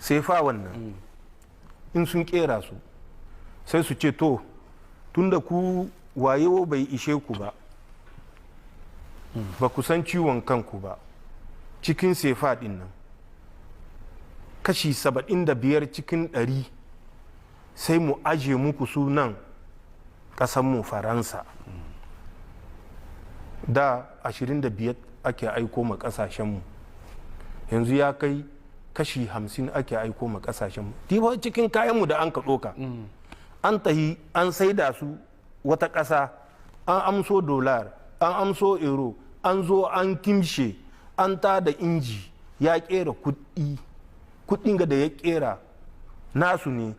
Sefa wannan, in sun kera su, sai su ce, to, tunda ku wayo bai ishe ku ba, ba ku san ciwon kanku ba, cikin sefa din nan kashi 75% sai mu aje muku su nan mu Faransa. Da 25 ake aiko ma kasashenmu, yanzu ya kai kashi 50 ake aiko ma kasashenmu. Diba cikin kayanmu da an ka ɗoka, an tahi an saida su wata ƙasa, an amso dolar, an amso euro, an zo an kimshe, an ta da inji ya kera kuɗi. Kuɗin ga da ya kera nasu ne,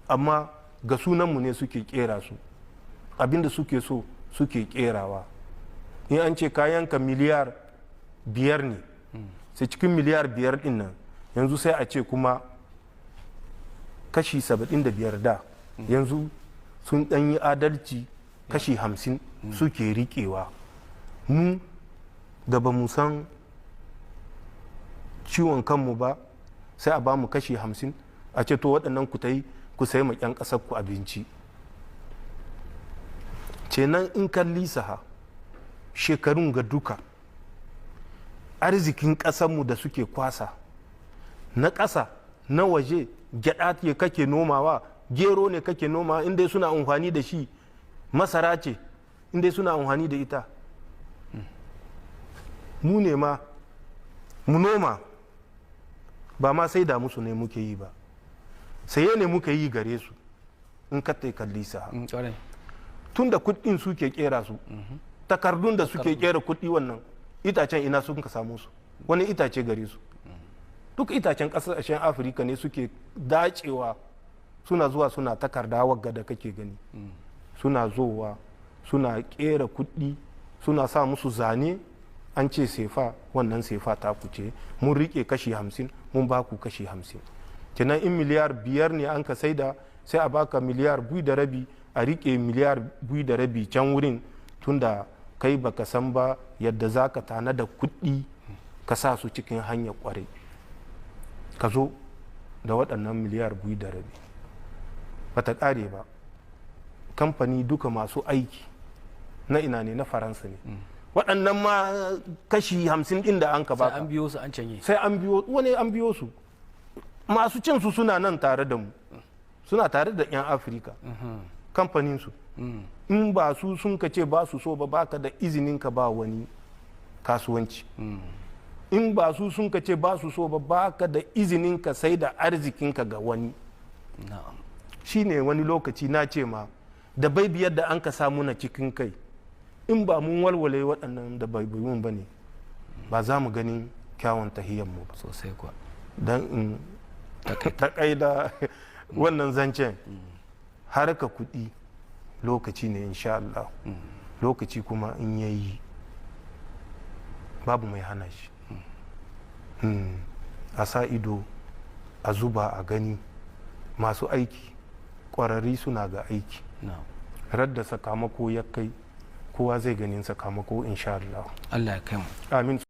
amma ga sunanmu ne suke kera su. Abinda suke so suke kerawa. In an ce kayanka miliyar 5 ne, sai cikin miliyar 5 din nan yanzu sai a ce kuma kashi 75, da yanzu sun ɗan yi adalci, kashi 50 suke riƙewa. Mu da ba mu san ciwon kanmu ba, sai a ba mu kashi 50, a ce, to, waɗannan ku ta yi ku sayi ma 'yan ƙasar ku abinci. Kenan in kalli saha shekarun ga duka, arzikin ƙasarmu da suke kwasa na ƙasa na waje, gyaɗa ce kake nomawa, gero ne kake noma, inda suna amfani da shi, masara ce, inda suna amfani da ita. Mu ne ma mu noma ba ma sai da musu ne muke yi ba, saye ne muke yi gare su. In ka kalli sa, tun da kuɗin suke kera su, takardun da suke kera kuɗi wannan, itacen ina sun ka samu su? Wani itace gare su? Duk itacen ƙasashen Afirka ne suke dacewa, suna zuwa suna takarda wagga da kake gani. Suna zowa suna kera kuɗi, suna sa musu zane, an ce sefa wannan sefa ta kuce, mun rike kashi 50, mun ba ku kashi 50. Kenan in miliyar 5 ne an ka saida, sai a baka miliyar 2.5, a rike miliyar 2.5 can wurin, tunda kai baka san ba yadda za ka tana da kuɗi ka sa su cikin hanyar kwarai. Ka zo da waɗannan miliyar 2.5, ba ta ƙare ba. Kamfani duka masu aiki na ina ne? Na Faransa ne. Waɗannan ma kashi 50 ɗin da an ka Sai baka, an biyo su an canye. Sai an biyo wani, an biyo su. Masu cin su suna nan tare da mu, suna tare da 'yan Afirka. Kamfanin su, in ba su sun ka ce ba su so ba, baka da izinin ka ba wani kasuwanci. In ba su sun ka ce ba su so ba, baka da izinin ka sai da arzikinka ga wani. Shine wani lokaci na ce ma da bai biyar da an ka samu na cikin kai, in ba mun walwale waɗannan da baibiyun ba ne, ba za mu ganin kyawun mu ba. Sosai kuwa. Don in takaida wannan zancen, harka kuɗi lokaci ne, insha Allah. Lokaci kuma in yayi, babu mai hana shi. A sa ido, a zuba a gani, masu aiki ƙwararri suna ga aiki. Radda sakamako ya kai, kowa zai ganin sakamako, insha Allah. Allah ya kai mu. Amin.